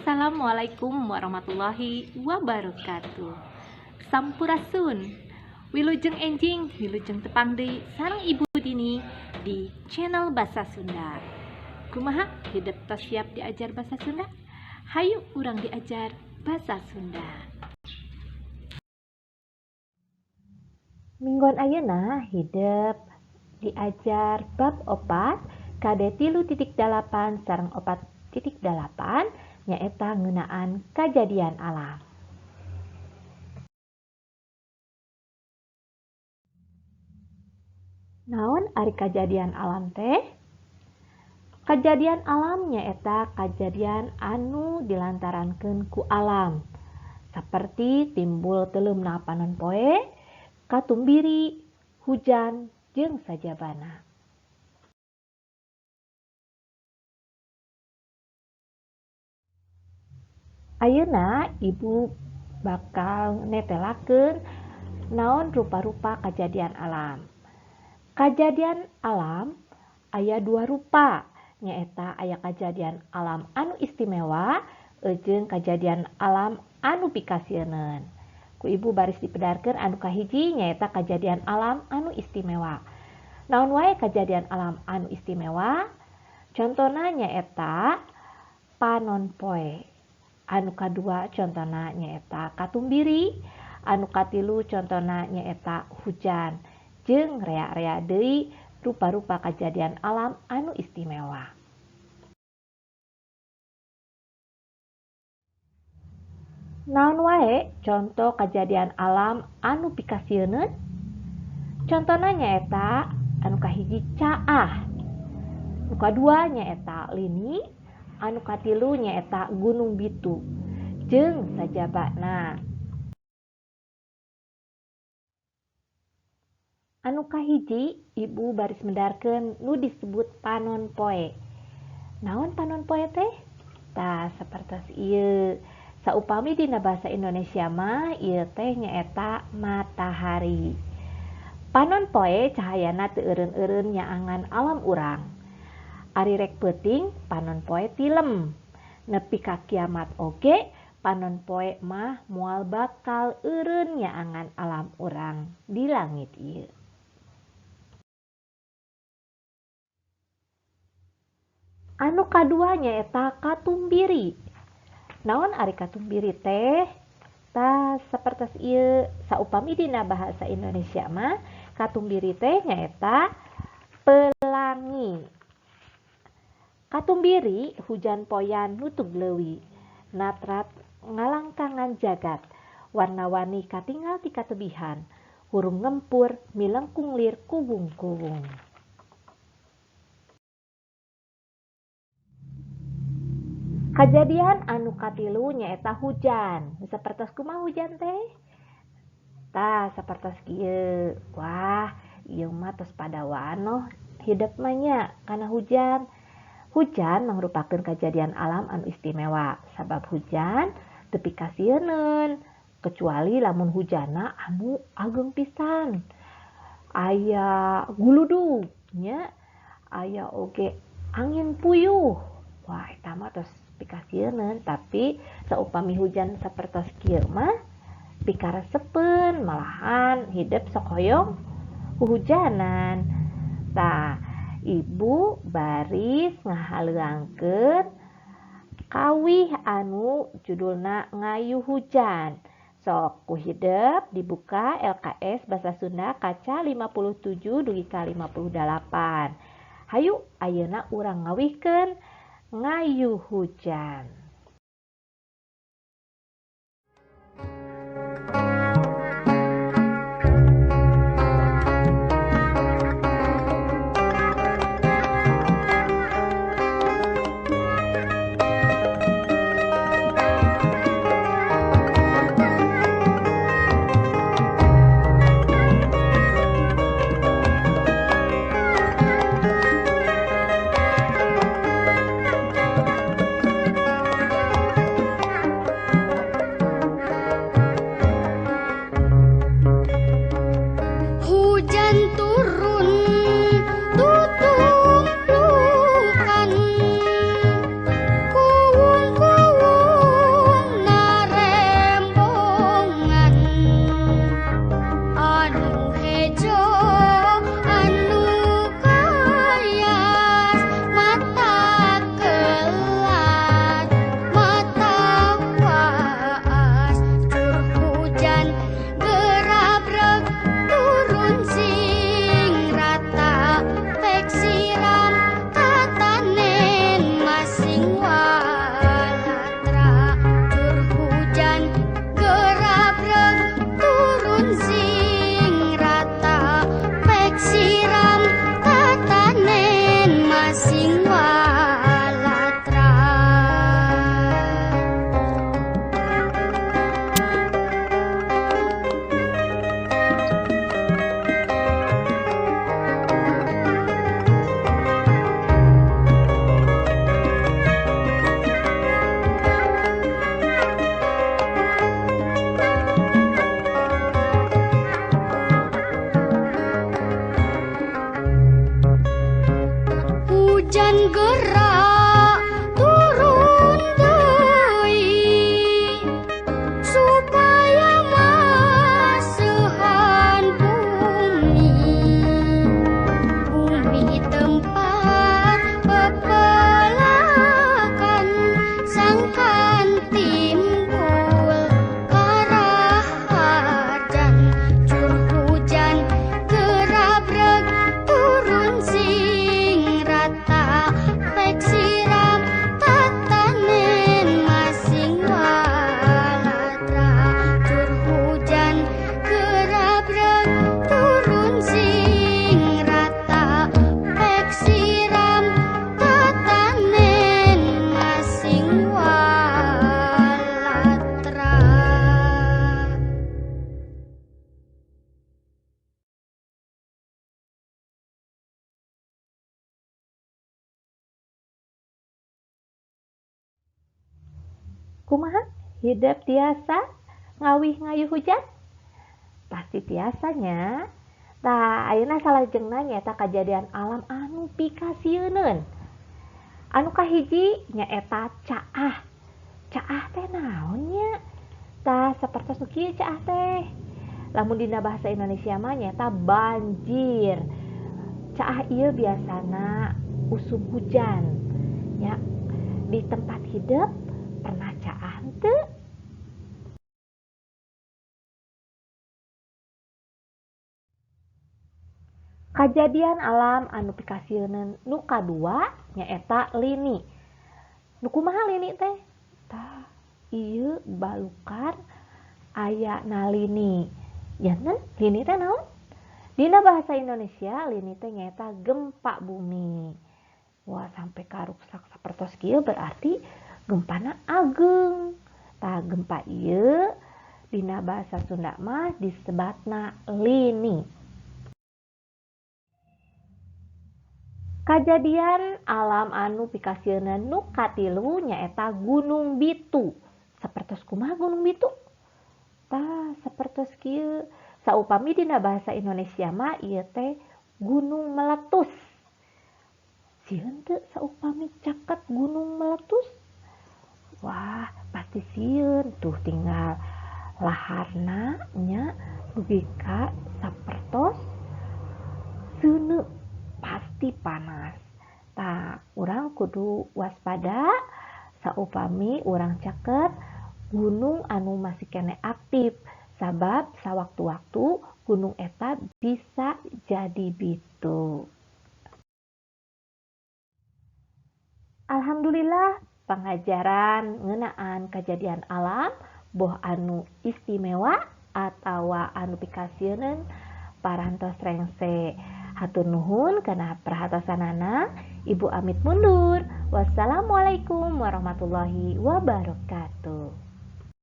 Assalamualaikum warahmatullahi wabarakatuh. Sampurasun. Wilujeng enjing, wilujeng tepang deui sareng Ibu Dini di channel Bahasa Sunda. Kumaha hidep tos siap diajar bahasa Sunda? Hayu urang diajar bahasa Sunda. Mingguan ayeuna hidep diajar bab 4 KD 3.8 sareng 4.8 nyaeta ngeunaan kajadian alam. Naon ari kajadian alam teh? Kajadian alam nyaeta kajadian anu dilantarankeun ku alam, saperti timbul teuleumna panon poe, katumbiri, hujan, jeung sajabana. Ayeuna ibu bakal netelakeun naon rupa-rupa kajadian alam. Kajadian alam aya dua rupa, nyaeta aya kajadian alam anu istimewa jeung kajadian alam anu pikasieuneun. Ku ibu baris dipedarkeun anu kahiji nyaeta kajadian alam anu istimewa. Naon wae kajadian alam anu istimewa? Contona nyaeta panon poe. Anu kadua contona nyaeta katumbiri, anu katilu contona nyaeta hujan, jeung rea-rea deui rupa-rupa kajadian alam anu istimewa. Naon wae conto kajadian alam anu pikasieuneun? Contona nyaeta anu kahiji caah, anu kadua nyaeta lini, anu katilu nyaeta Gunung Bitu jeung sajabana. Anu kahiji ibu baris mendarkeun nu disebut panon poe. Naon panon poe teh? Tah sapertos ieu. Saupami dina bahasa Indonesia mah ieu teh nyaeta matahari. Panon poe cahayana teu eureun-eureun nyaangan alam urang. Ari rek peuting panon poe tilem. Nepi ka kiamat oge panon poe mah moal bakal eureun nyaangan alam urang di langit ieu. Anu kadua nyaeta katumbiri. Naon ari katumbiri teh? Tah sapertos ieu, saupami dina bahasa Indonesia mah katumbiri teh nyaeta pelangi. Katumbiri hujan poyan nutug leuwi, natrat ngalangkangan jagat, warna-warni katingal ti katebihan, hurung ngempur milengkung lir kuwung-kuwung. Kajadian anu katilu nyaeta hujan. Sapertos kumaha hujan teh? Tah sapertos kieu. Wah, ieu mah tos pada wanoh hidep mah nya kana hujan. Hujan mangrupakeun kajadian alam anu istimewa, sabab hujan teu pikasieuneun, kecuali lamun hujanna anu ageng pisan. Aya guludug nya, aya oge angin puyuh. Wah, eta mah tos pikasieuneun, tapi saupami hujan sapertos kieu mah pikaresepeun, malahan hidep sok hoyong huhujanan. Tah, ibu baris ngahaleuangkeun kawih anu judulna Ngayu Hujan. Sok ku hidep dibuka LKS Bahasa Sunda kaca 57 dugi ka 58. Hayu ayeuna urang ngawihkeun Ngayu Hujan. Kumaha hidep tiasa ngawih ngayuh hujan? Pasti tiasanya. Tah, ayeuna salajengna nyaeta kajadian alam anu pikasieuneun. Anu kahiji nyaeta caah. Caah teh naon nya? Tah, sapertos nu kieu caah teh. Lamun dina bahasa Indonesia mah nyaeta banjir. Caah ieu biasana usum hujan. Nya, di tempat hidep pernah caah henteu? Kajadian alam anu pikasieuneun nu kadua nyaeta lini. Nu kumaha lini teh? Tah, ieu balukar aya na lini. Janten lini teh naon? Dina bahasa Indonesia lini teh nyaeta gempa bumi. Wah, sampai karuksak sapertos kieu berarti gempana ageng. Tah, gempa ieu dina bahasa Sunda mah disebatna lini. Kajadian alam anu pikasieuneun nu katilu nyaeta Gunung Bitu. Sapertos kumaha Gunung Bitu? Tah, sapertos kieu. Saupami dina bahasa Indonesia mah ieu teh gunung meletus. Sieun teu saupami caket gunung meletus? Wah, pasti sieun. Tuh tinggal laharna nya dugi ka sapertos seuneu, pasti panas. Tah, urang kudu waspada saupami urang caket gunung anu masih keneh aktif, sabab sawaktu-waktu gunung eta bisa jadi bitu. Alhamdulillah, pangajaran ngeunaan kajadian alam boh anu istimewa atawa anu pikasieuneun parantos rengse. Hatur nuhun kana perhatosanana. Ibu amit mundur. Wassalamualaikum warahmatullahi wabarakatuh.